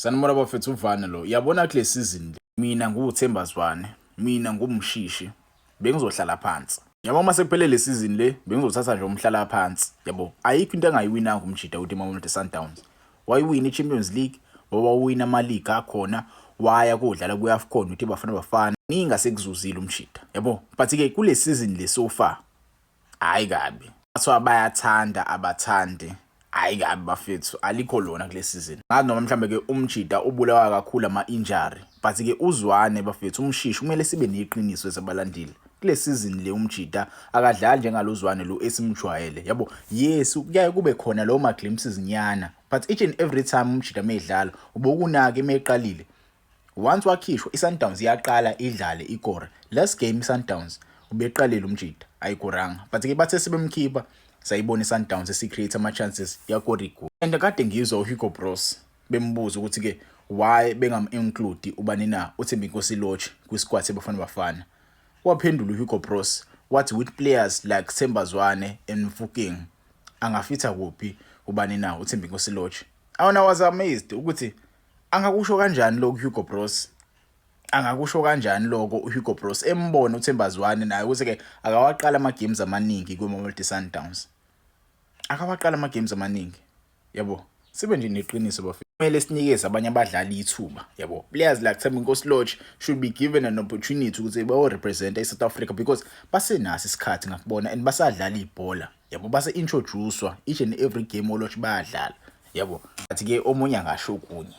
Sanibona bafethu, uvana lo. Yabona kule season mina nguThemba Zwane, mina ngumshishi, bengizohlala phansi. Yabo, uma sekuphele le season le, bengizothatha nje umhlala phansi. Yabo, ayikho into angayiwinanga umjida uthi Mamelodi Sundowns. Wayiwina i-Champions League, wawawina ama-league akhona, waya kodlala kwi-AFCON uthi Bafana Bafana. Ningi asekuzuzile umjida. Yabo, but ke kule season le so far, hayi kabi. Bathiwa bayathanda abathandi. Hayi kabi bafethu, alikho lona kule season. Ngazi noma mhlambe ke umjida ubulawa kakhulu ama-injury, but ke uZwane bafethu, umshishi, kumele sibe neqiniso esabalandeli. Kule season le umjida akadlali njengalo Zwane lo esimjwayele. Yabo, yes, kuyaye kube khona lawo ma-glimpses nyana, but each and every time umjida meyidlala ubokunaka emeqalile. Once wakhishwa, iSundowns iyaqala idlale ikore. Last game iSundowns ubeqalile umjida, ayikoranga, but ke bathe sebemkhipha, sayibona iSundowns esi-create ama-chances, yakora igoli. And kade ngizwa uHugo Broos bembuza ukuthi ke why bengam-include ubani na, uThembinkosi Lorch, kwi-squad seBafana Bafana. Waphendula uHugo Broos wathi with players like Themba Zwane and Mofokeng, angafitha kuphi ubani na, uThembinkosi Lorch? I was amazed ukuthi angakusho kanjani lokhu Hugo Broos, angakusho kanjani lokho uHugo Broos embona uThemba Zwane naye ukuthi ke akawaqala ama games amaningi kwiMamelodi Sundowns, akawaqala ama games amaningi. Yabo, sibe nje neqiniso bafethu, kumele sinikeze abanye abadlali ithuba. Yabo, players like Thembinkosi Lorch should be given an opportunity ukuthi bayo represent iSouth Africa because basenaso isikhathi ngakubona and basadlala ibhola. Yabo, base introducewa each and every game oLorch bayadlala. Yabo, but ke omunye angasho okunye.